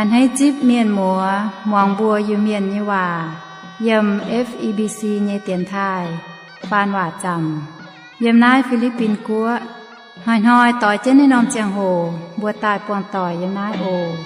A'hneiv zipv mienh muoz muangx mbuo Iu-Mienh nyei waac yiem F E B C nyei dienx taaih faan waac zaamc yiem naaiv Fi^li^bin Guoqv. Hnoi-hnoi doix jienv naaiv norm ziangh hoc mbuo daaih buangh doic yiem naaiv oc.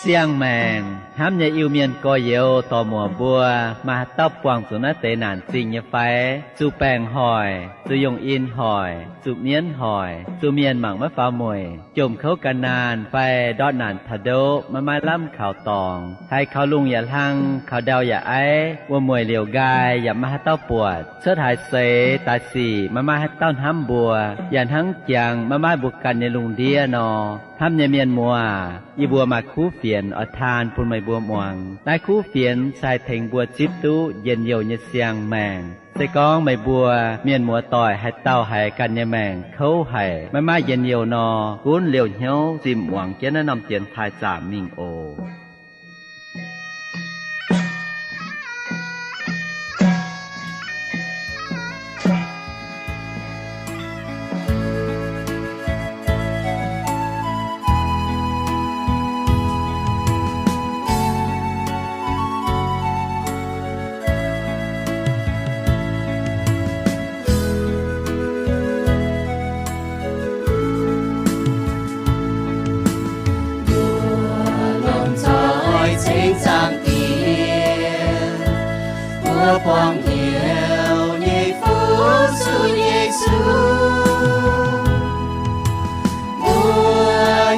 Siang-maengc hnamv nyei Iu-Mienh gorx-youz dorc-muoc mbuo, maaih haaix dauh buangh zuqc naaiv deix naanc zingh nyei fai? Zuqc baengc hoic, zuqc yungh in hoic, zuqc mienv hoic, zuqc mienh mangc maiv faaux mueic, jomc kouv gan naanh fai ndortv naanc taux ndoqv maiv maaih lamh kaux dorngx, haiz kaux lungh yaac hlang, kaux ndau yaac aiv, wuom-mueic liouc nqaai yaac maiv maaih haaix dauh buatc, cuotv haaix seix daaih sic maiv maaih haaix dauh hnamv mbuo, yaac hnangv jangx maiv maaih mbuo ganh nyei lungh ndiev nor. Hnamv nyei mienh muoz, yie mbuo maaih kuv fienx oix taan bun meih mbuo muangx. Naaiv kuv fienx se haih tengx mbuo zipv duqv njien-youh nyei siang-maengc. Se gorngv meih mbuo mienh muoz-doic haaix dauh haiz ganh nyei maengc kouv haic, maiv maaih njien-youh nor, gunv liouh hnyouv zimh muangx jienv naaiv norm dienx taaih zaamc mingh oc. Mbuo longc zoih cingx zaangc Diex, mbuo buangh hnyouv nyei Fuqv-Sux Yesu. Mbuo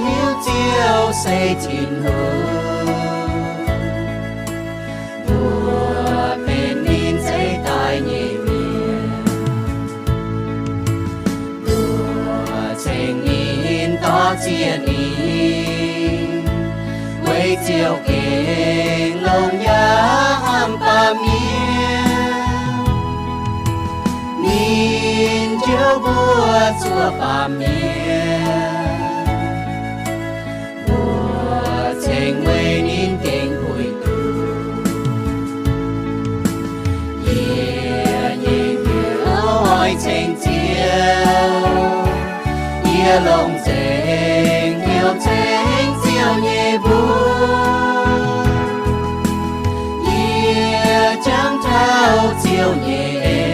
hiuv Ziouv se Tin-Hungh, mbuo benx ninh zeiv daaih nyei mienh. Mbuo ceng ninh, dorh zieqv ninh, weic Ziouv gengh longx yaac hnamv baamh mienh. Ninh njoux mbuo zuov baamh mienh, mbuo ceng weic ninh gengh huih duqv. Yie nyei hnyouv oix ceng Ziouv, yie longc nzengc hnyouv ceng Ziouv nyei mbuox. Yie jangx taux Ziouv nyei en,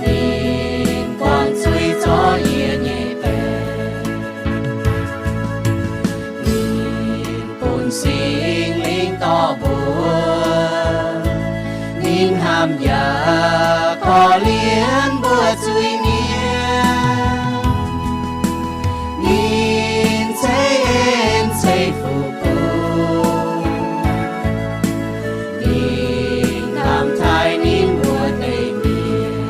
ninh buangh zuiz zorqv yie nyei baeqc. Ninh bun Singx Lingh dorh mbuo, ninh hnamv yaac korv-lienh mbuo zuiz-mienh. Ninh ceix en ceix fuqv bun ninh hnamv taaih ninh wuov deix mienh.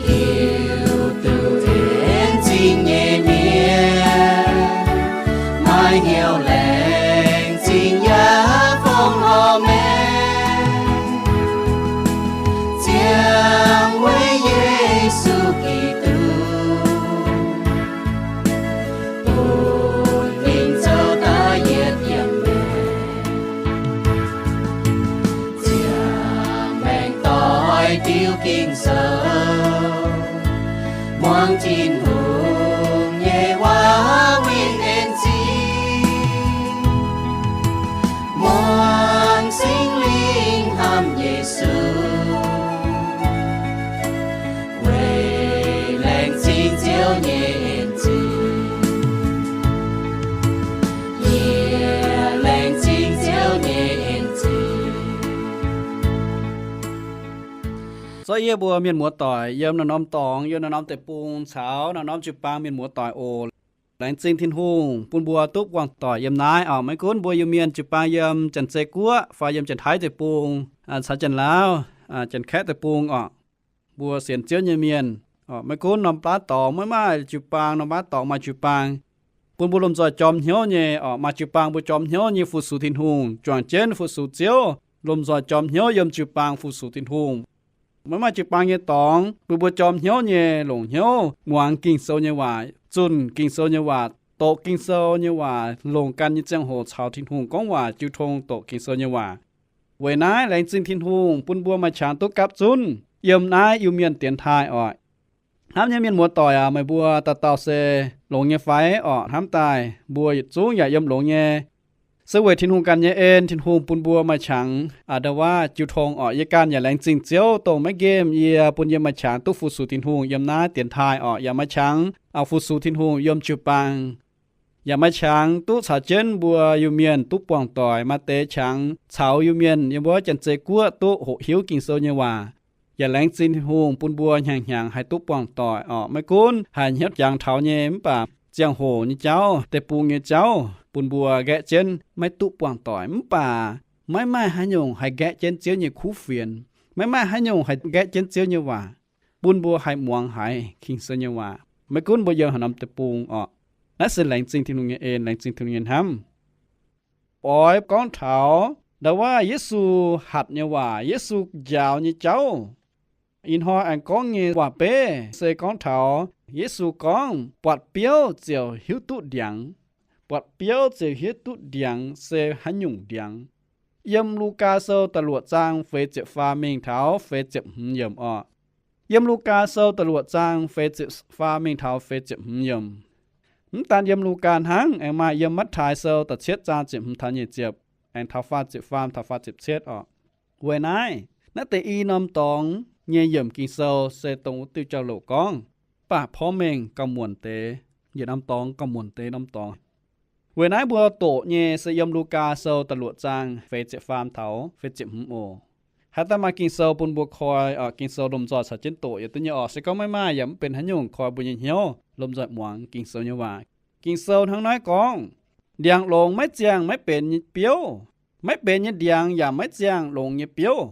Hiuv duqv en zingh nyei mienh, maaih hnyouv laengz zingh yaac fongc horc maengc, ziangh weic Yesu Giduc, bun ninh zoux daaih yietc diemv maengc. Ziangh maengc doix diuc Ging-Sou, muangx Tin-Hungh nyei waac winh en zingh, muangx Singx Lingh hnamv Yesu, weic laengz zingh Ziouv nyei en zingh. Yie laengz zingh Ziouv nyei en zingh. Zorqv yie mbuo mienh muoz-doic yiem naaiv norm dorngx, yiem naaiv norm deic-bung caux naaiv norm jiu-baang mienh muoz-doic oc. Laengz zingh Tin-Hungh bun mbuo duqv buangh doic yiem naaiv oc. Maiv gunv mbuo Iu-Mienh jiu-baang yiem Janx-Zei Guoqv fai yiem Janx-Taiv deic-bung, caux Janx-Laauv, Janx-Kaeqv deic-bung oc, mbuo sienx Ziouv nyei mienh oc. Maiv gunv norm baav dorngx maiv maaih jiu-baang, norm baav dorngx maaih jiu-baang, bun mbuo lomh nzoih jorm hnyouv nyei oc. Maaih jiu-baang mbuo jorm hnyouv nyei fu-sux Tin-Hungh, juangc jienv fu-sux Ziouv, lomh nzoih jorm hnyouv yiem jiu-baang fu-sux Tin-Hungh. Maiv maaih jiu-baang nyei dorngx bun mbuo jorm hnyouv nyei, longc hnyouv muangx Ging-Sou nyei waac, zunh Ging-Sou nyei waac, doqc Ging-Sou nyei waac, longc ganh nyei ziangh hoc caux Tin-Hungh gorngv waac jiu tong doqc Ging-Sou nyei waac. Weic naaiv laengz zingh Tin-Hungh bun mbuo maaih qangx duqv gapv zunv. yiem naaiv Iu-Mienh dienx taaih oc. Hnamv nyei mienh muoz-doic aac, meih mbuo dauh dauh se longx nyei fai orqc? Hnamv daaih mbuo yietc zungv yaac yiem longx nyei. Se weic Tin-Hungh ganh nyei en, Tin-Hungh bun mbuo maaih qangx a'ndau waav jiu tong orqc. Yie ganh yaac laengz zingh Ziouv dongh maiv nqemh yie, bun yie maaih qangx duqv fu-sux Tin-Hungh yiem naaiv dienx taaih orqc. Yaac maaih qangx fu-sux Tin-Hungh yiem jiu-baang. Yaac maaih qangx duqv caux jienv mbuo Iu-Mienh duqv buangh doic. Maaih deix qangx caux Iu-Mienh yiem wuov Janx-Zei Guoqv duqv hoqc hiuv Ging-Sou nyei waac. Yaac laengz zingh Tin-Hungh bun mbuo hnyangx-hnyangx haih duqv buangh doic orqc. Maiv gunv haiz hnyouv jangx taux nyei mv baac ziangh hoc nyei jauv, deic-bung nyei jauv bun mbuo nqaeqv jienv maiv duqv buangh doic. Mv baac maiv maaih haaix nyungc haih nqaeqv jienv Ziouv nyei kuv fienx. Maiv maaih haaix nyungc haih nqaeqv jienv Ziouv nyei waac bun mbuo haih muangx haiz Ging-Sou nyei waac, maiv gunv mbuo yiem haaix norm deic-bung orqc. Naaiv se laengz zingh Tin-Hungh nyei en, laengz zingh Tin-Hungh nyei hnamv. Oix gorngv taux ndau wuov Yesu hatc nyei waac, Yesu njaaux nyei jauv. Ih hnoi aengx gorngv nyei waac-beiv se gorngv taux Yesu gorngv, buatc biouv ziouc hiuv duqv ndiangx. Buatc biouv ziouc hiuv duqv ndiangx se haaix nyungc ndiangx. Yiem Lugaa Sou da'luoqc zaang feix ziepc faam mingh taux feix ziepc hmz yiemc orqc. Yiem Lugaa Sou da'luoqc zaang feix ziepc faam mingh taux feix ziepc hmz yiemc. Mv daan yiem Lugaa hnangv, aengx maaih yiem Matv^taai Sou da'cietv zaang ziepc hmz taux nyic ziepc, aengx taux faah ziepc faam taux faah ziepc cietv orqc. Weic naaiv, naaiv deix i norm dorngx nyei yiemc Ging-Sou se dongh wuov diuh jauv-louc gorngv, mv baac porv mengh gauh muonc deix, yietc norm dorngx gauh muonc deix norm dorngx. Weic naaiv mbuo doqc nyei se yiem Lugaa Sou da'luoqc zaang feix ziepc faam taux feix ziepc hmz oc. Haaix dauh maaih Ging-Sou bun mbuo koi, Ging-Sou lomh nzoih caux jienv doqc yietc duqv nyei orqc. Se gorngv maiv maaih yaac mv benx haaix nyungc, koi mbuo nyei hnyouv lomh nzoih muangx Ging-Sou nyei waac. Ging-Sou hnangv naaiv gorngv, ndiangx longx maiv ziangh maiv benx nyei biouv, maiv benx nyei ndiangx yaac maiv ziangh longx nyei biouv.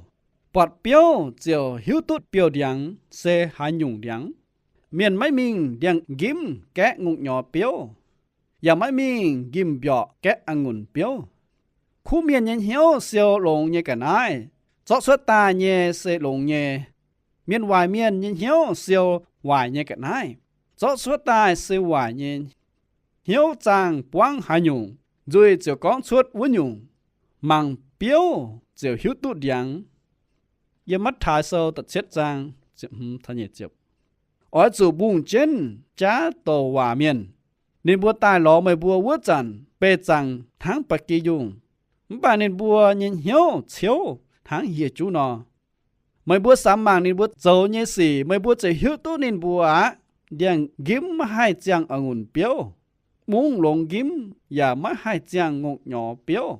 Buatc biouv ziouc hiuv duqv biouv-ndiangx se haaix nyungc ndiangx. Mienh maiv mingh ndiangx-nqimv gaeqv ngongh nyorx biouv, yaac maiv mingh nqimv-mbiorqc gaeqv a'ngunc biouv. Kuv mienh nyei hnyouv siou longx nyei ga'naaiv, zorqv cuotv daaih nyei se longx nyei. Mienh waaic mienh nyei hnyouv siou waaic nyei ga'naaiv, zorqv cuotv daaih se waaic nyei. Hnyouv zaangh buangv haaix nyungc, nzuih ziouc gorngv cuotv wuov nyungc. Mangc biouv ziouc hiuv duqv ndiangx. Yiem Matv^taai Sou da'cietv zaang, oix zuqc mbungh jienv jaav douc waac mienh. Ninh mbuo daaih lorz meih mbuo wuov zanc, beih zaangc hnangv ba'gi yungh, mv baac ninh mbuo nyei hnyouv ciouv hnangv hieh juv nor. Meih mbuo samx mangc ninh mbuo zoux nyei sic, meih mbuo ziouc hiuv duqv ninh mbuo aqv. Ndiangx-nqimv maiv haih ziangh a'ngunc biouv, mungv longx nqimv yaac maiv haih ziangh ngongh nyorx biouv.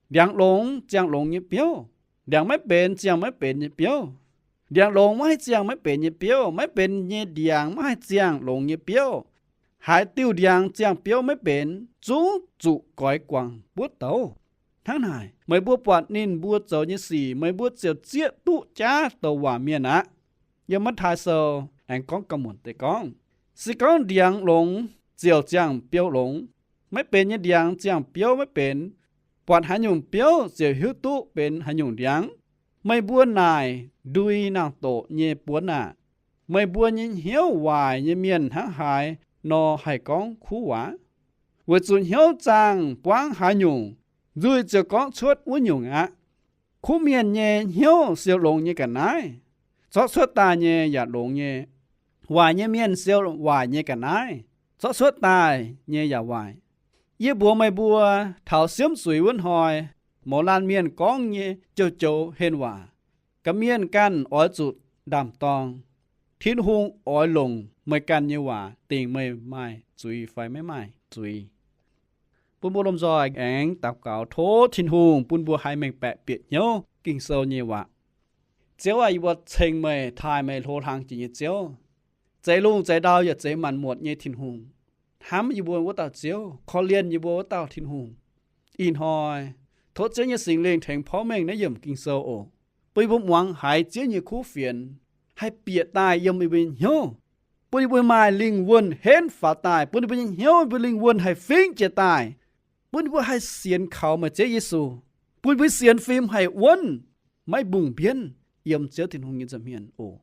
Ndiangx longx ziangh longx nyei biouv, ndiangx maiv benx ziangh maiv benx nyei biouv. Ndiangx longx maiv haih ziangh maiv benx nyei biouv, maiv benx nyei ndiangx maiv haih ziangh longx nyei biouv. Haaix diuh ndiangx ziangh biouv maiv benx, zungv zuqc goix guangc buov douv. Hnangv naaic, meih mbuo buatc ninh mbuo zoux nyei sic, meih mbuo ziouc zieqv duqv jaav douc waac mienh aqv. Yiem Matv^taai Sou aengx gorngv gauh muonc deix gorngv, se gorngv ndiangx longx ziouc ziangh biouv longx, maiv benx nyei ndiangx ziangh biouv maiv benx. Buatc haaix nyungc biouv ziouc hiuv duqv benx haaix nyungc ndiangx. Meih mbuo naaic ndui nangh doqc nyei buonc aac, meih mbuo nyei hnyouv waaic nyei mienh hnangv haaix nor haih gorngv kuv waac? Weic zuqc hnyouv zaangh buangv haaix nyungc, nzuih ziouc gorngv cuotv wuov nyungc aqv. Kuv mienh nyei hnyouv siou longx nyei ga'naaiv, zorqv cuotv daaih nyei yaac longx nyei. Waaic nyei mienh siou waaic nyei ga'naaiv, zorqv cuotv daaih nyei yaac waaic. Yie mbuox meih mbuo, taux siemv zuiz wuov hnoi, mouz laanh mienh gorngv nyei joux-joux henh waac, gorqv-mienh ganh oix zuqc ndaam-dorng. Tin-Hungh oix longc meih ganh nyei waac dingc meih maaih zuiz fai maiv maaih zuiz. Bun mbuo lomh nzoih aengx daux gaux tov Tin-Hungh bun mbuo haih mengh baeqc bieqc hnyouv Ging-Sou nyei waac. Ziouv aac, yie mbuo ceng meih, taaih meih hlo hlang jiex nyei Ziouv, zeix lungh zeix ndau yaac zeix maanc muotc nyei Tin-Hungh, hnamv yie mbuo wuov dauh Ziouv, korv-lienh yie mbuo wuov dauh Tin-Hungh. Ih hnoi tov Ziouv nyei Singx Lingh tengx porv mengh naaiv yiemc Ging-Sou oc, bun yie mbuo muangx haiz Ziouv nyei kuv fienx haih bieqc daaih yiem yie mbuo nyei hnyouv, bun yie mbuo maaih lingh wuonh henv faaux daaih, bun yie mbuo nyei hnyouv, yie mbuo lingh wuonh haih fingx jiez daaih, bun yie mbuo haih sienx kaux meih Ziouv Yesu, bun yie mbuo sienx fim haih wuonv, maiv mbungh mbienv, yiem Ziouv Tin-Hungh nyei nza'hmien oc.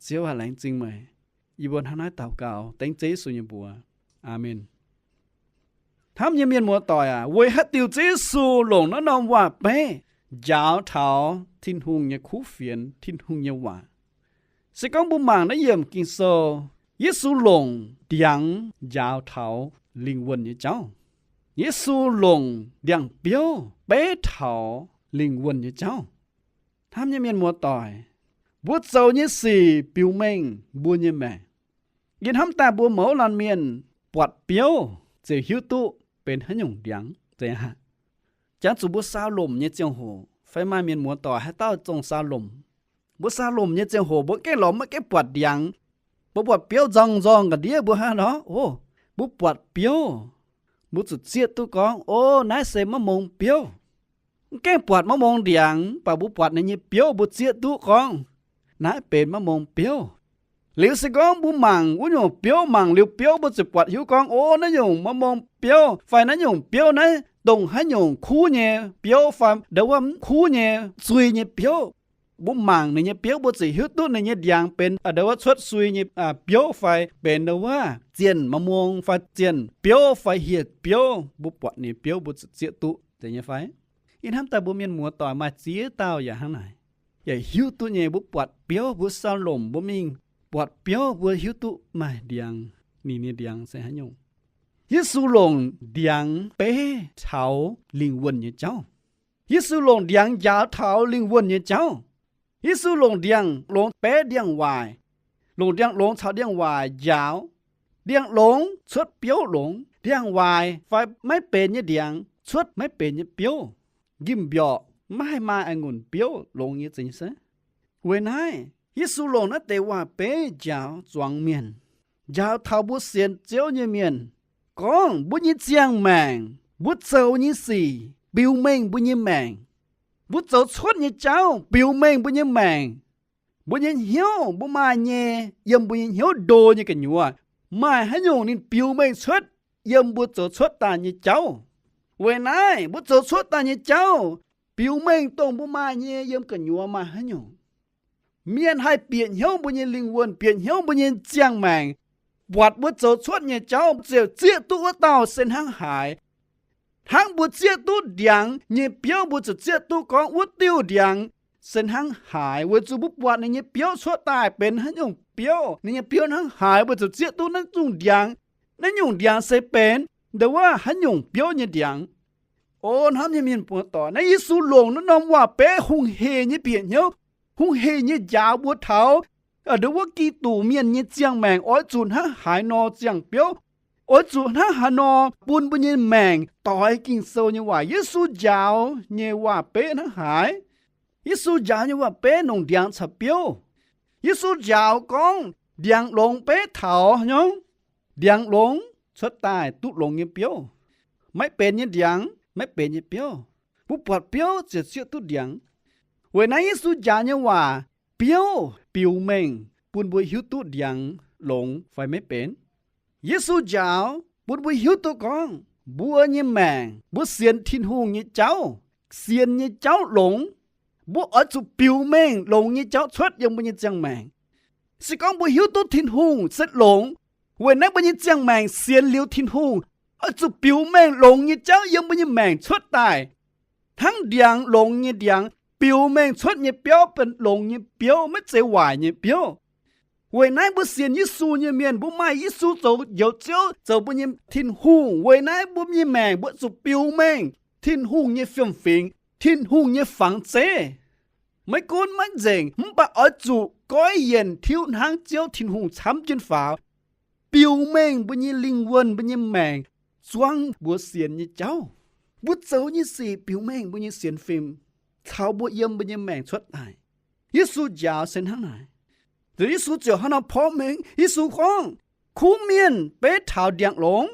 Ziouv aac, laengz zingh meih. Yie mbuo hnangv naaiv daux gaux dengv Ziouv Yesu nyei mbuox. Aamen. Hnamv nyei mienh muoz-doic aac, weic haaix diuc Ziouv Yesu longc naaiv norm waac-beiv njaaux taux Tin-Hungh nyei kuv fienx, Tin-Hungh nyei waac? Se gorngv mbuo mangc naaiv yiemc Ging-Sou, Yesu longc ndiangx njaaux taux lingh wuonh nyei jauv. Yesu longc ndiangx-biouv beiv taux lingh wuonh nyei jauv. Hnamv nyei mienh muoz-doic, mbuo zoux nyei sic biux mengh mbuo nyei maengc. Yie hnamv daaih mbuo mouz laanh mienh buatc biouv ziouc hiuv duqv benx haaix nyungc ndiangx. Jangx zuqc mbuo saa lomc nyei ziangh hoc, fai maaih mienh muoz-doic haaix dauh zong saa lomc, mbuo saa lomc nyei ziangh hoc mbuo gengh lorz maiv gaengh buatc ndiangx. Mbuo buatc biouv nzorng nzorng ga'ndiev mbuo hnangv nor, o, mbuo buatc biouv, mbuo zuqc zieqv duqv gorngv, o, naaiv se maiv mong biouv. Mv gaengh buatc maiv mong ndiangx, mv baac mbuo buatc ninh nyei biouv mbuo zieqv duqv gorngv, naaiv benx maiv mong biouv. Liuz se gorngv mbuo mangc wuov nyungc biouv, mangc liuz biouv mbuo ziouc buatc hiuv gorngv, o, naaiv nyungc maiv mong biouv, fai naaiv nyungc biouv naaiv dongh haaix nyungc kuv nyei biouv, fai ndo wuov mv kuv nyei sui nyei biouv. Mbuo mangc ninh nyei biouv mbuo ziouc hiuv duqv ninh nyei ndiangx benx ndo wuov cuotv sui nyei biouv fai benx ndo wuov zienh maiv mong fai zienh biouv fai hieh biouv. Mbuo buatc ninh biouv mbuo ziouc zieqv duqv nyei fai? Yie hnamv daaih mbuo mienh muoz-doic maaih ziex dauh yaac hnangv naaic, yaac hiuv duqv nyei. Mbuo buatc biouv mbuo saa lomc mbuo mingh buatc biouv mbuo hiuv duqv maaih ndiangx, ninh nyei ndiangx se haaix nyungc. Yesu longc ndiangx beiv taux lingh wuonh nyei jauv. Yesu longc ndiangx njaaux taux lingh wuonh nyei jauv. Yesu longc ndiangx-longx beiv ndiangx-waaic, longc ndiangx-longx caux ndiangx-waaic njaaux. Ndiangx-longx cuotv biouv longx, ndiangx-waaic fai maiv benx nyei ndiangx cuotv maiv benx nyei biouv. Nqimh mbiorqc maiv haih maaih a'ngunc biouv longx nyei zingx se. Weic naaiv Yesu longc naaiv deix waac-beiv njaaux zuangx mienh, njaaux taux mbuo sienx Ziouv nyei mienh, gorngv mbuo nyei ziangh maengc, mbuo zoux nyei sic biux mengh mbuo nyei maengc. Mbuo zoux cuotv nyei jauv biux mengh mbuo nyei maengc. Mbuo nyei hnyouv, mbuo maaih nyei, yiem mbuo nyei hnyouv ndo nyei gu'nyuoz, maaih haaix nyungc ninh biux mengh cuotv yiem mbuo zoux cuotv daaih nyei jauv. Weic naaiv mbuo zoux cuotv daaih nyei jauv biux mengh dongh mbuo maaih nyei yiem gu'nyuoz maaih haaix nyungc. Mienh haih bieqc hnyouv mbuo nyei lingh wuonh, bieqc hnyouv mbuo nyei ziangh maengc, buatc mbuo zoux cuotv nyei jauv ziouc zieqv duqv wuov dauh se hnangv haaix. Hnangv mbuo zieqv duqv ndiangx nyei biouv mbuo ziouc zieqv duqv gorngv wuov diuh ndiangx se hnangv haaix, weic zuqc mbuo buatc ninh nyei biouv cuotv daaih benx haaix nyungc biouv, ninh nyei biouv hnangv haaix, mbuo ziouc zieqv duqv naaiv nyungc ndiangx, naaiv nyungc ndiangx se benx ndo wuov haaix nyungc biouv nyei ndiangx. O hnamv nyei mienh muoz-doic, naaiv Yesu longc naaiv norm waac-beiv hungh heic nyei bieqc hnyouv, hungh heic nyei njaaux mbuo taux ndo wuov Giduc mienh nyei ziangh maengc oix zuqc hnangv haaix nor ziangh biouv, oix zuqc hnangv haaix nor bun mbuo nyei maengc doix Ging-Sou nyei waac. Yesu njaaux nyei waac-beiv hnangv haaix? Yesu njaaux nyei waac-beiv longc ndiangx caux biouv. Yesu njaaux gorngv ndiangx-longx beiv taux haaix nyungc? Ndiangx-longx cuotv daaih duqv longx nyei biouv. Maiv benx nyei ndiangx, maiv benx nyei biouv. Mbuo buatc biouv ziouc zieqv duqv ndiangx. Weic naaiv Yesu njaaux nyei waac, biouv biux mengh bun mbuo hiuv duqv ndiangx longx fai maiv benx. Yesu njaaux bun mbuo hiuv duqv gorngv mbuo nyei maengc, mbuo sienx Tin-Hungh nyei jauv, sienx nyei jauv longx, mbuo oix zuqc biux mengh longx nyei jauv cuotv yiem mbuo nyei ziangh maengc. Se gorngv mbuo hiuv duqv Tin-Hungh se longx, weic naaiv mbuo nyei ziangh maengc sienx liuz Tin-Hungh, oix zuqc biux mengh longx nyei jauv yiem mbuo nyei maengc cuotv daaih. Hnangv ndiangx longx nyei ndiangx biux mengh cuotv nyei biouv benx longx nyei biouv, maiv zeiz waaic nyei biouv. Weic naaiv mbuo sienx Yesu nyei mienh, mbuo maaih Yesu zoux Njoux Ziouv, zoux mbuo nyei Tin-Hungh. Weic naaiv mbuo nyei maengc mbuo zuqc biux mengh Tin-Hungh nyei fiem-fingx, Tin-Hungh nyei fangx zeiv. Maiv gunv maiv nzengc, mv baac oix zuqc goiv yienc tiuv hnangv Ziouv Tin-Hungh camv jienv faaux, biux mengh mbuo nyei lingh wuonh, mbuo nyei maengc, zuangx mbuo sienx nyei jauv. Mbuo zoux nyei sic biux mengh mbuo nyei sienx fim, caux mbuo yiem mbuo nyei maengc cuotv daaih. Yesu njaaux se hnangv naaic. Yesu ziouc hnangv nor porv mengh, Yesu gorngv, kuv mienh beiv taux ndiangx longx,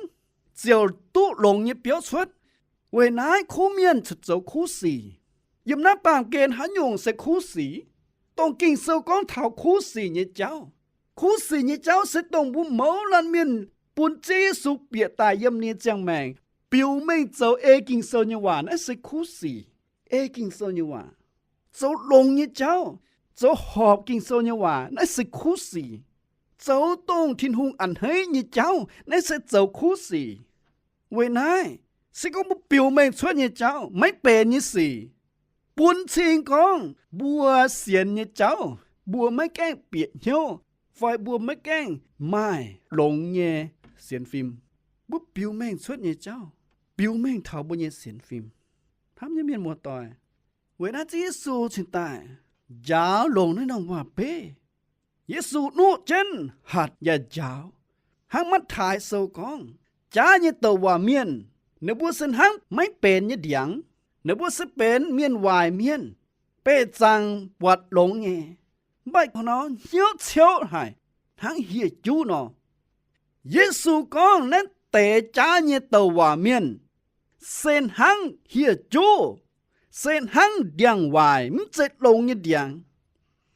ziouc duqv longx nyei biouv cuotv. Weic naaiv kuv mienh cuotv zoux kuv sic. Yiem naaiv baamh gen haaix nyungc se kuv sic? Dongh Ging-Sou gorngv taux kuv sic nyei jauv. Kuv sic nyei jauv se dongh mbuo mouz laanh mienh bun Ziouv Yesu bieqc daaih yiem nyei ziangh maengc, biux mengh zoux ei Ging-Sou nyei waac, naaiv se kuv sic. Ei Ging-Sou nyei waac, zoux longx nyei jauv, zoux horpc Ging-Sou nyei waac, naaiv se kuv sic. Zoux dongh Tin-Hungh a'hneiv nyei jauv, naaiv se zoux kuv sic. Weic naaiv, se gorngv mbuo biux mengh cuotv nyei jauv maiv benx nyei sic, bun cing gorngv mbuo sienx nyei jauv mbuo maiv gaengh bieqc hnyouv, fai mbuo maiv gaengh maaih longx nyei sienx fim. Mbuo biux mengh cuotv nyei jauv, biux mengh taux mbuo nyei sienx fim. Hnamv nyei mienh muoz-doic, weic naaiv Ziouv Yesu cingx daaih njaaux longx naaiv norm waac-beiv. Yesu nuqv jienv hatc yaac njaaux, hnangv Matv^taai Sou gorngv, jaav nyei douc waac mienh, ninh mbuo se hnangv maiv benx nyei ndiangx. Ninh mbuo se benx mienh waaic mienh, beih zaangc buatc longx nyei, mv baac hnyouv ciouv haic, hnangv hieh juv nor. Yesu gorngv naaiv deix jaav nyei douc waac mienh se hnangv hieh juv, se hnangv ndiangx-waaic, mv zeiz longx nyei ndiangx.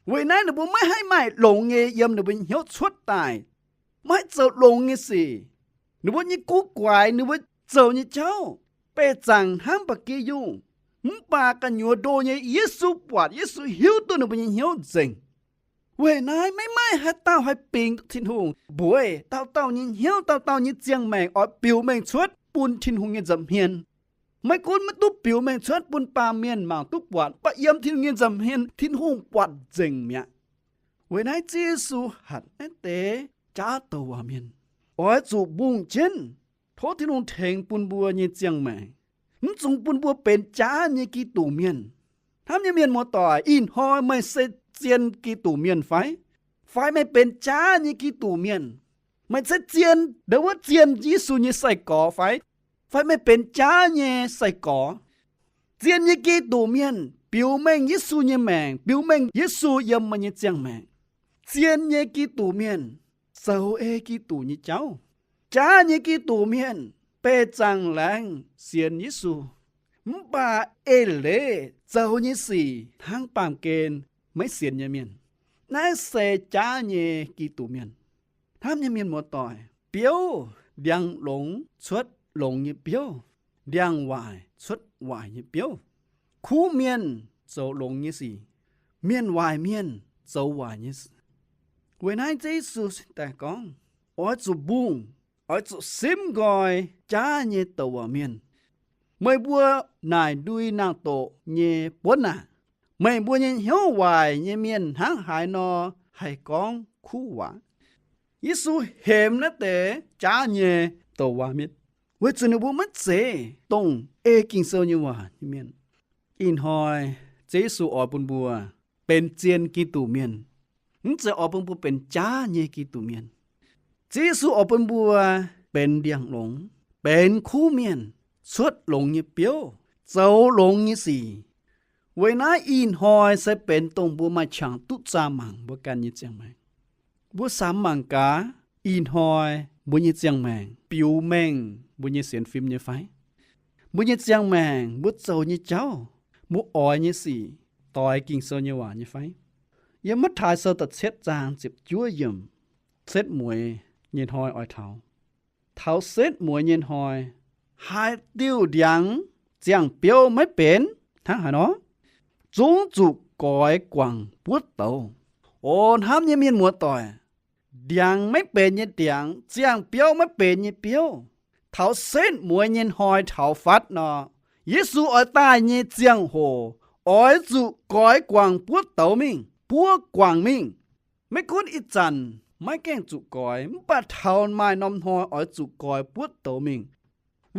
Weic naaiv ninh mbuo maiv haih maaih longx nyei yiem ninh mbuo nyei hnyouv cuotv daaih, maiv haih zoux longx nyei sic. Ninh mbuo nyei guv guaix, ninh mbuo zoux nyei jauv beih zaangc hnangv ba'gi yungh, mv baac gu'nyuoz ndo nyei Yesu buatc, Yesu hiuv duqv ninh mbuo nyei hnyouv nzengc. Weic naaiv maiv maaih haaix dauh haih bingx Tin-Hungh mbuox dauh dauh nyei hnyouv, dauh dauh nyei ziangh maengc oix biux mengh cuotv bun Tin-Hungh nyei nza'hmien. Maiv gunv maiv duqv biux mengh cuotv bun baamh mienh mangc duqv buatc, mv baac yiem Tin-Hungh nyei nza'hmien Tin-Hungh buatc nzengc mi'aqv. Weic naaiv Ziouv Yesu hatc naaiv deix jaav douc waac mienh, oix zuqc mbungh jienv, tov Tin-Hungh tengx bun mbuo nyei ziangh maengc, mv dungx bun mbuo benx jaav nyei Giduc mienh. Hnamv nyei mienh muoz-doic, ih hnoi meih se zien Giduc mienh fai? Fai meih benx jaav nyei Giduc mienh? Meih se zien, ndo wuov zien Yesu nyei sai-gorx fai? Fai meih benx jaav nyei sai-gorx? Zien nyei Giduc mienh biux mengh Yesu nyei maengc, biux mengh Yesu yiem meih nyei ziangh maengc. Zien nyei Giduc mienh zoux ei Giduc nyei jauv. Jaav nyei Giduc mienh beih zaangc laengz sienx Yesu, mv baac eix leiz zoux nyei sic hnangv baamh gen maiv sienx nyei mienh. Naaiv se jaav nyei Giduc mienh. Hnamv nyei mienh muoz-doic, biouv, ndiangx-longx cuotv longx nyei biouv, ndiangx-waaic cuotv waaic nyei biouv. Kuv mienh zoux longx nyei sic, mienh waaic mienh zoux waaic nyei sic. Weic naaiv Ziouv Yesu daaih gorngv, oix zuqc mbungh, oix zuqc simv nqoi jaav nyei douc waac mienh. Meih mbuo naaic ndui nangh doqc nyei buonv aac, meih mbuo nyei hnyouv waaic nyei mienh hnangv haaix nor haih gorngv kuv waac? Yesu hemx naaiv deix jaav nyei douc waac mienh, weic zuqc ninh mbuo maiv zeiz dongh ei Ging-Sou nyei waac nyei mienh. Ih hnoi Ziouv Yesu oix bun mbuo benx zien Giduc mienh, mv zeiz oix bun mbuo benx jaav nyei Giduc mienh. Ziouv Yesu oix bun mbuo benx ndiangx-longx, benx kuv mienh, cuotv longx nyei biouv, zoux longx nyei sic. Weic naaiv ih hnoi se benx dongh mbuo maaih qangx duqv zaah mangc mbuo ganh nyei ziangh maengc. Mbuo samx mangc gaax, ih hnoi mbuo nyei ziangh maengc biux mengh mbuo nyei sienx fim nyei fai? Mbuo nyei ziangh maengc, mbuo zoux nyei jauv, mbuo oix nyei sic doix Ging-Sou nyei waac nyei fai? Yiem Matv^taai Sou da'cietv zaang ziepc juov yiemc, setv mueiz nyei hnoi oix taux. Taux setv mueiz nyei hnoi, haaix diuh ndiangx ziangh biouv maiv benx hnangv haaix nor, zungv zuqc goix guangc buov douz. O hnamv nyei mienh muoz-doic, ndiangx maiv benx nyei ndiangx, ziangh biouv maiv benx nyei biouv, taux setv mueiz nyei hnoi taux fatv nor, Yesu oix daaih nyei ziangh hoc, oix zuqc goix guangc buov douz mingh, buov guangc mingh. Maiv gunv ih zanc maiv gaengh zuqc goix, mv baac taux maaih norm hnoi oix zuqc goix buov douz mingh.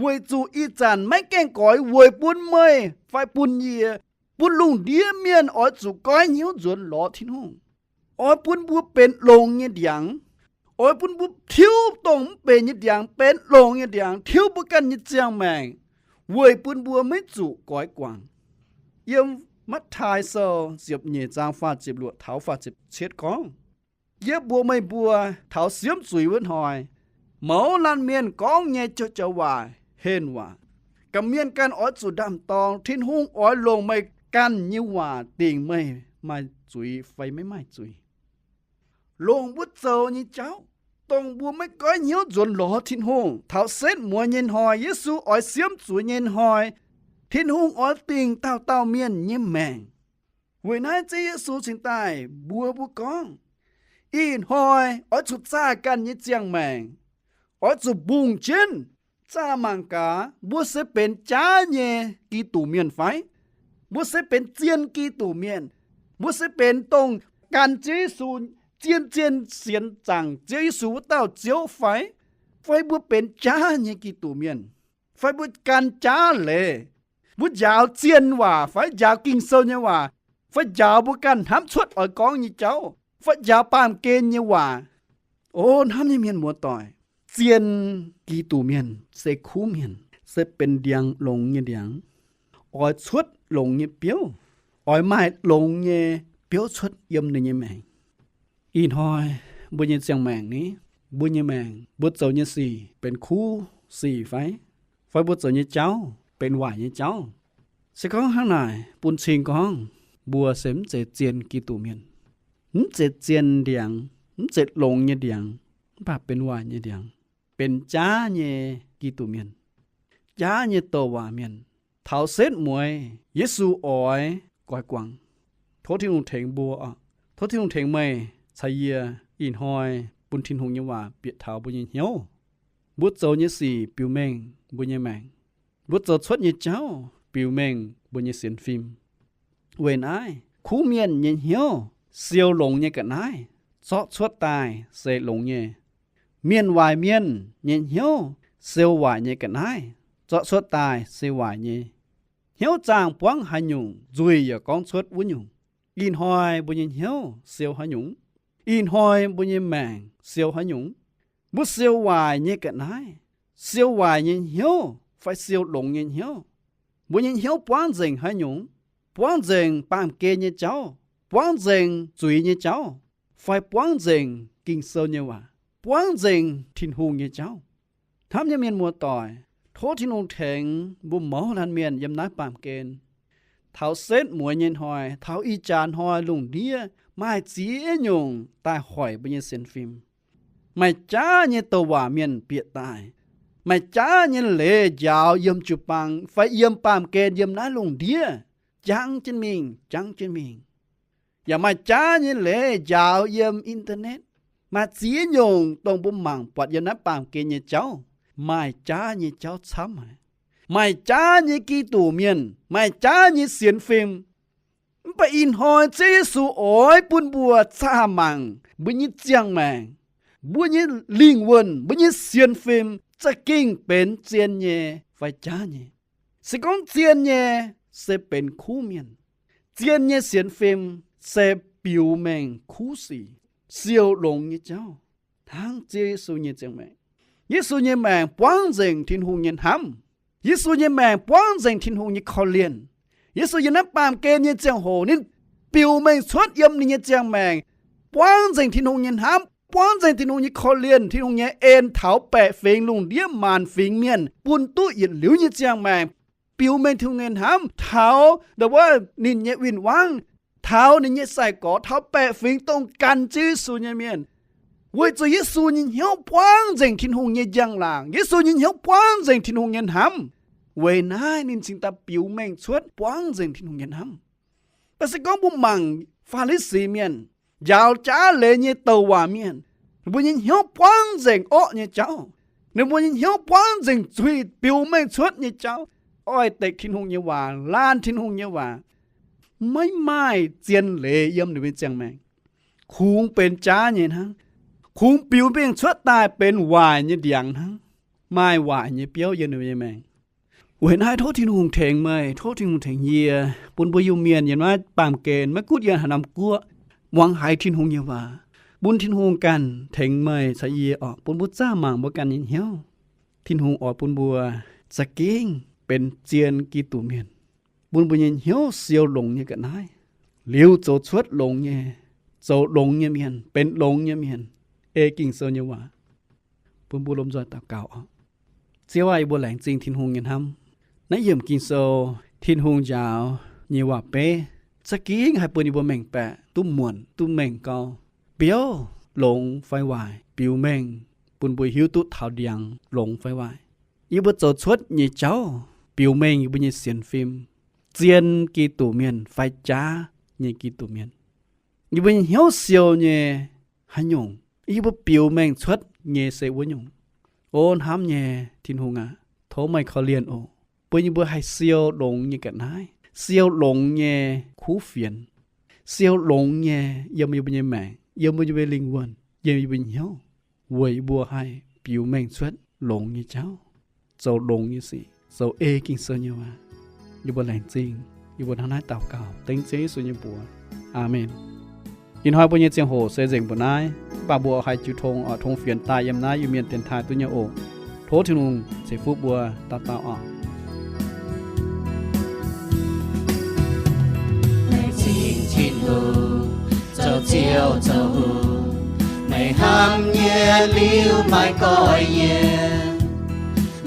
Weic zuqc ih zanc maiv gaengh goix weic bun meih fai bun yie, bun lungh ndiev mienh oix zuqc goiv hnyouv nzuonx lorz Tin-Hungh. Oix bun mbuo benx longx nyei ndiangx. Oix bun mbuo tiuv dongh mv benx nyei ndiangx benx longx nyei ndiangx, tiuv mbuo ganh nyei ziangh maengc, weic bun mbuo maiv zuqc goix guangc. Yiem Matv^taai Sou ziepc nyeic zaang faah ziepc luoqc taux faah ziepc cietv gorngv, Yie mbuox meih mbuo, taux siemv zuiz wuov hnoi, mouz laanh mienh gorngv nyei joux-joux waac henh waac, gamh mienh ganh oix zuqc ndaam-dorng. Tin-Hungh oix longc meih ganh nyei waac dingc meih maaih zuiz fai maiv maaih zuiz. Longc mbuo zoux nyei jauv, dongh mbuo maiv goiv hnyouv nzuonx lorz Tin-Hungh. Taux setv mueiz nyei hnoi, Yesu oix siemv zuiz nyei hnoi, Tin-Hungh oix dingc dauh dauh mienh nyei maengc. Weic naaiv Ziouv Yesu cingx daaih mbuox mbuo gorngv, ih hnoi oix zuqc zaah ganh nyei ziangh maengc, oix zuqc mbungh jienv, zaah mangc gaax mbuo se benx jaav nyei Giduc mienh fai? Mbuo se benx zien Giduc mienh. Mbuo se benx dongh gan Ziouv Yesu, zien-zien sienx zaangc Ziouv Yesu wuov dauh Ziouv fai? Fai mbuo benx jaav nyei Giduc mienh? Fai mbuo gan jaav leiz? Mbuo njaaux zienh waac fai njaaux Ging-Sou nyei waac? Fai njaaux mbuo ganh hnamv cuotv oix gorngv nyei jauv? Fai njaaux baamh gen nyei waac? O hnamv nyei mienh muoz-doic, zien Giduc mienh se kuv mienh, se benx ndiangx longx nyei ndiangx, oix cuotv longx nyei biouv, oix maaih longx nyei biouv cuotv yiem ninh nyei maengc. Ih hnoi mbuo nyei ziangh maengc ni, mbuo nyei maengc, mbuo zoux nyei sic benx kuv sic fai? Fai mbuo zoux nyei jauv benx waaic nyei jauv? Se gorngv hnangv naaic, bun cing gorngv mbuo se mv zeiz zien Giduc mienh, mv zeiz zien ndiangx, mv zeiz longx nyei ndiangx, mv baac benx waaic nyei ndiangx, benx jaav nyei Giduc mienh, jaav nyei douc waac mienh. Taux setv mueiz Yesu oix goix guangc. Tov Tin-Hungh tengx mbuo. Tov Tin-Hungh tengx meih caux yie ih hnoi bun Tin-Hungh nyei waac bieqc taux mbuo nyei hnyouv. Mbuo zoux nyei sic biux mengh mbuo nyei maengc. Mbuo zoux cuotv nyei jauv biux mengh mbuo nyei sienx fim. Weic naaiv, kuv mienh nyei hnyouv siou longx nyei ga'naaiv, zorqv cuotv daaih se longx nyei. Mienh waaic mienh nyei hnyouv siou waaic nyei ga'naaiv, zorqv cuotv daaih se waaic nyei. Hnyouv zaangh buangv haaix nyungc, nzuih yaac gorngv cuotv wuov nyungc. Ih hnoi mbuo nyei hnyouv siou haaix nyungc? Ih hnoi mbuo nyei maengc siou haaix nyungc? Mbuo siou waaic nyei ga'naaiv, siou waaic nyei hnyouv fai siou longx nyei hnyouv? Mbuo nyei hnyouv buangv nzengc haaix nyungc? Buangv nzengc baamh gen nyei jauv, buangv nzengc zuiz nyei jauv, fai buangv nzengc Ging-Sou nyei waac, buangv nzengc Tin-Hungh nyei jauv? Hnamv nyei mienh muoz-doic, tov Tin-Hungh tengx mbuo mouz laanh mienh yiem naaiv baamh gen. Taux setv mueiz nyei hnoi, taux ih jaax hnoi lungh ndiev maaih ziex nyungc daaih hoic mbuo nyei sienx fim. Maaih jaav nyei douc waac mienh bieqc daaih. Maaih jaav nyei leiz njaaux yiem jiu-baang fai yiem baamh gen yiem naaiv lungh ndiev, jangv jienv mingh, jangv jienv mingh. Yaac maaih jaav nyei leiz njaaux yiem internet. Maaih ziex nyungc dongh mbuo mangc buatc yiem naaiv baamh gen nyei jauv, maaih jaav nyei jauv camv haic. Maaih jaav nyei Giduc mienh, maaih jaav nyei sienx fim. Mv baac ih hnoi Ziouv Yesu oix bun mbuo zaah mangc mbuo nyei ziangh maengc, mbuo nyei lingh wuonh, mbuo nyei sienx fim za'gengh benx zien nyei fai jaav nyei. Se gorngv zien nyei, se benx kuv mienh. Zien nyei sienx fim se biux mengh kuv sic, siou longx nyei jauv, hnangv Ziouv Yesu nyei ziangh maengc. Yesu nyei maengc buangv nzengc Tin-Hungh nyei hnamv. Yesu nyei maengc buangv nzengc Tin-Hungh nyei korv-lienh. Yesu yiem naaiv baamh gen nyei ziangh hoc ninh biux mengh cuotv yiem ninh nyei ziangh maengc, buangv nzengc Tin-Hungh nyei hnamv, buangv nzengc Tin-Hungh nyei korv-lienh, Tin-Hungh nyei en taux baeqc fingx lungh ndiev maanc fingx mienh bun duqv yietc liuz nyei ziangh maengc, biux mengh Tin-Hungh nyei hnamv taux ndau wuov ninh nyei win-wangv, taux ninh nyei sai-gorx, taux baeqc fingx dongh gan Ziouv Yesu nyei mienh. Weic zuqc Yesu nyei hnyouv buangv nzengc Tin-Hungh nyei njang-laangc, Yesu nyei hnyouv buangv nzengc Tin-Hungh nyei hnamv. Weic naaiv ninh cingx daaih biux mengh cuotv buangv nzengc Tin-Hungh nyei hnamv. Mv baac se gorngv mbuo mangc Faa^li^si mienh, njaaux jaav leiz nyei douc waac mienh, ninh mbuo nyei hnyouv buangv nzengc orqv nyei jauv. Ninh mbuo nyei hnyouv buangv nzengc zuiz biux mengh cuotv nyei jauv, oix dekc Tin-Hungh nyei waac, laanh Tin-Hungh nyei waac. Maiv maaih zien leiz yiem ninh mbuo nyei ziangh maengc. Kungx benx jaav nyei hnangv. Kungx biux mengh cuotv daaih benx waaic nyei ndiangx hnangv. Maaih waaic nyei biouv yiem ninh mbuo nyei maengc. Weic naaiv tov Tin-Hungh tengx meih, tov Tin-Hungh tengx yie, bun mbuo Iu-Mienh yiem naaiv baamh gen, maiv gunv yiem haaix norm guoqv, muangx haiz Tin-Hungh nyei waac, bun Tin-Hungh ganh tengx meih caux yie oc, bun mbuo zaah mangc mbuo ganh nyei hnyouv. Tin-Hungh oix bun mbuo za'gengh benx zien Giduc mienh, bun mbuo nyei hnyouv siou longx nyei ga'naaiv, liuz zoux cuotv longx nyei, zoux longx nyei mienh, benx longx nyei mienh, ei Ging-Sou nyei waac. Bun mbuo lomh nzoih daux gaux oc. Ziouv aah! Yie mbuo laengz zingh Tin-Hungh nyei hnamv. Naaiv yiemc Ging-Sou, Tin-Hungh njaaux nyei waac-beiv za'gengh haih bun yie mbuo mengh baeqc duqv muonc duqv mengh gau, biouv longx fai waaic, biux mengh bun mbuo hiuv duqv taux ndiangx longx fai waaic. Yie mbuo zoux cuotv nyei jauv biux mengh yie mbuo nyei sienx fim, zien Giduc mienh fai jaav nyei Giduc mienh. Yie mbuo nyei hnyouv siou nyei haaix nyungc, yie mbuo biux mengh cuotv nyei se wuov nyungc. O hnamv nyei Tin-Hungh aac, tov meih korv-lienh oc, bun yie mbuo haih siou longx nyei ga'naaiv, siou longx nyei kuv fienx, siou longx nyei yiem yie mbuo nyei maengc, yiem mbuo nyei lingh wuonh, yiem yie mbuo nyei hnyouv, weic yie mbuo haih biux mengh cuotv longx nyei jauv, zoux longx nyei sic, zoux ei Ging-Sou nyei waac. Yie mbuo laengz zingh. Yie mbuo hnangv naaiv daux gaux dengv Ziouv Yesu nyei mbuox. Aamen. Ih hnoi mbuo nyei ziangh hoc se nzengc mbuo naaiv, mv baac mbuo haih jiu tong oc, tong fienx daaih yiem naaiv Iu-Mienh dienx taaih duqv nyei oc. Tov Tin-Hungh ceix fuqv mbuo dauh dauh oc. Meih cingx Tin-Hungh, zoux Ziouv zoux Hungh, meih hnamv nyei liuz maiv goiv yie.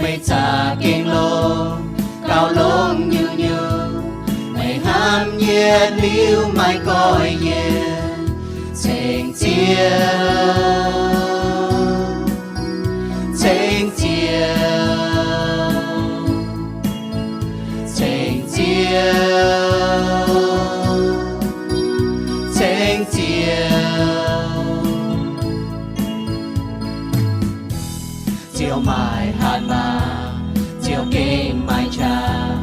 Meih zaqc gengh longx, gauh longx nyungc-nyungc, meih hnamv nyei liuz maiv goiv yie. Ceng Ziouv, ceng Ziouv, ceng Ziouv, ceng Ziouv. Ziouv maaih hatc maaz, Ziouv gengh maaih qaqv,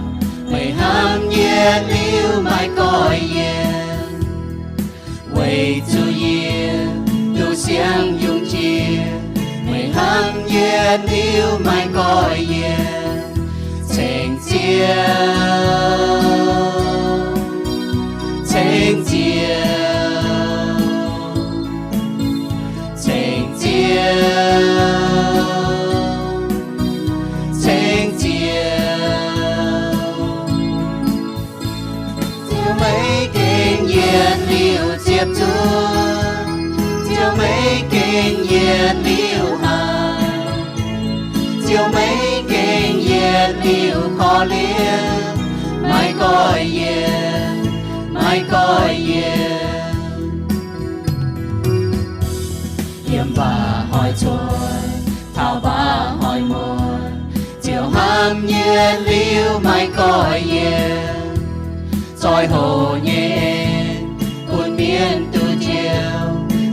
meih hnamv nyei liuz maiv goiv yie. Weic zuqc yie duqv siang yungz jiex, meih hnamv nyei liuz maiv goiv yie. Ceng Ziouv, ceng Ziouv, ceng Ziouv, ceng Ziouv. Ziouv maiv gengh yietc liuz ziepc zuoqv, Ziouv maiv gengh yietc liuz haiz, Ziouv maiv gengh yietc liuz korv-lienh, maiv goiv yie, maiv goiv yie. Yiem mbaac hnoi cuotv, taux mbaac hnoi muonh, Ziouv hnamv nyei liuz maiv goiv yie. Zoih hoc nyei en bun mienh duqv njoux,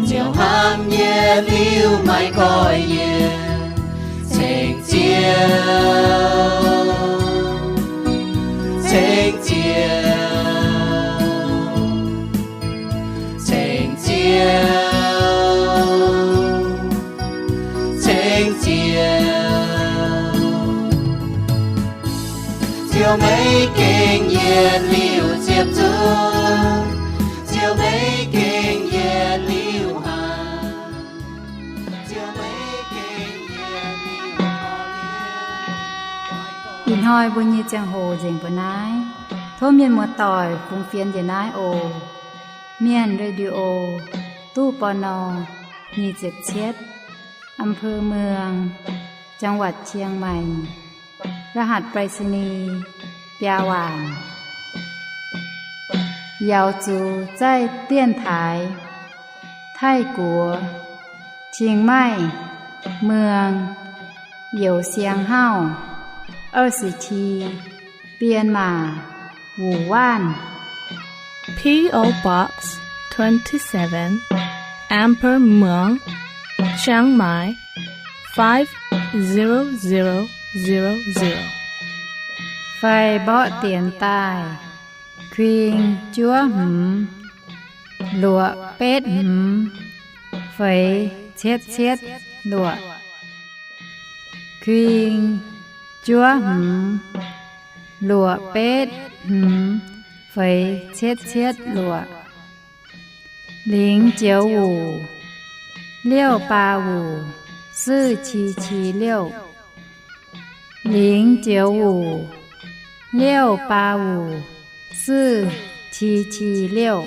Ziouv hnamv nyei liuz maiv goiv yie. Ceng Ziouv, ceng Ziouv, ceng Ziouv, ceng Ziouv. Ziouv maiv gengh yietc liuz ziepc zuoqv, Ziouv maiv gengh yietc liuz haiz, Ziouv maiv gengh yietc liuz korv-lienh. Ih hnoi mbuo nyei ziangh hoc nzengc mbuo naaiv. Tov mienh muoz-doic fungx fienx njiec naaiv oc. Mienh Radio, ตู้ ปณ. nyic ziepc cietv, อำเภอเมือง จังหวัดเชียงใหม่ รหัสไปรษณีย์ biaa waanc. Yaux zuqc zaih dienx taaix Taiv-Guoqv, Chiang Mai, Muang, Youz Siang Hauv, 二十七, Myanmar, Wuhan. P O Box twenty-seven, Amber Muang, Chiang Mai, five zero zero zero zero. Fai mborqv dienx daaih, kuing juov hmz, luoqc betv hmz, feix cietv cietv luoqc. Kuing juov hmz, luoqc betv hmz, feix cietv cietv luoqc. 零九五 六八五 四七七六. 零九五 六八五 四七七六.